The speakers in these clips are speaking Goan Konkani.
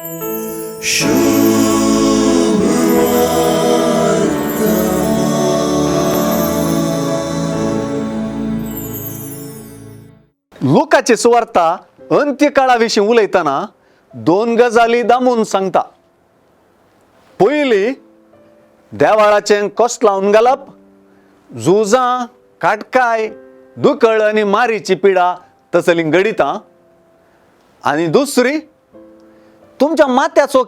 लुकाची सुवार्ता अंत्यकाळा विशीं उलयतना दोन गजाली दामून सांगता. पयली, देवाळाचें कोसलावन घालप, झुजां, काटकाय, दुकळ आनी मारीची पिडा तसली घडितां. आनी दुसरी, तुमच्या माथ्याचो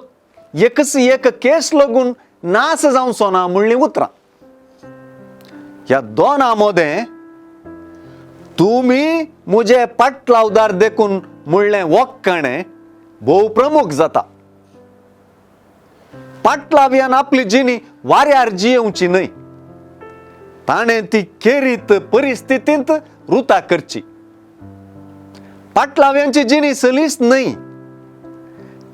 एकच एक केस लागून नास जावचो ना म्हणलीं उतरां. ह्या दोना मदें तुमी म्हजे पाटलावदार देखून म्हणलें वक्काणें भोव प्रमुख जाता. पाटलाव्यान आपली जिणी वाऱ्यार जियेवची न्हय, ताणें ती केरीत परिस्थितींत रुता करची. पाटलाव्यांची जिणी सलीस न्हय.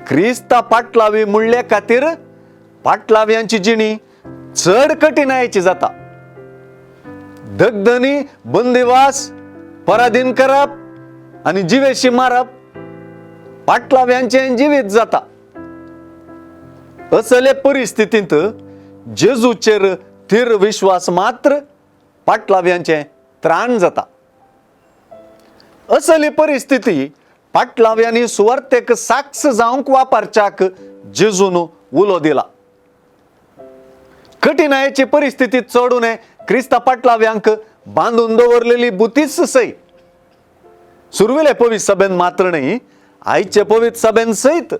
क्रिस्ता पाटलावी म्हणले खातीर पाटलाव्यांची जिणी चड कठीणायेची जाता. दगदनी, बंदिवास, पराधीन करप आनी जिवेशी मारप पाटलाव्यांचें जिवीत जाता. असले परिस्थितींत जेजूचेर थीर विश्वास मात्र पाटलाव्यांचें त्राण जाता. असली परिस्थिती पाटलाव्यांनी सुवार्तेक साक्ष जावंक वापरच्याक जेजून उलो दिला. कठीणायेची परिस्थिती चडून क्रिस्ता पाटलाव्यांक बांदून दवरलेली बुतीच सय. सुरवेले पवित्र सभेन मात्र न्हय, आयचे पवित्र सभेन सयत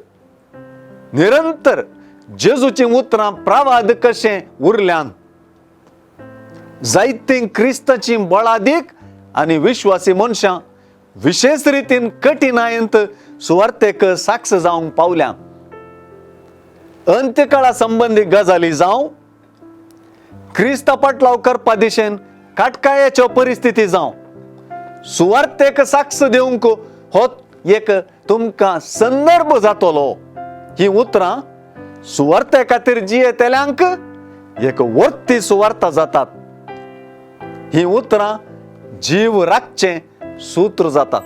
निरंतर जेजूची उतरां प्रवाद कशें उरल्यान. जायतीं क्रिस्ताची बळादीक आनी विश्वासी मनशां विशेश रितीन कठीणायेंत सुवार्तेक साक्ष जावंक पावल्यान. अंत्यकाळा संबंदी गजाली जावं, क्रिस्ता पाटलाव करपा दिशेन काटकायेच्यो परिस्थिती जावं, सुवार्तेक साक्ष दिवंक हो एक तुमकां संदर्भ जातलो. ही उतरां सुवार्ते खातीर जियेतल्यांक एक वर्ती सुवार्ता जातात. ही उतरां जीव राखचें सूत्र जातात.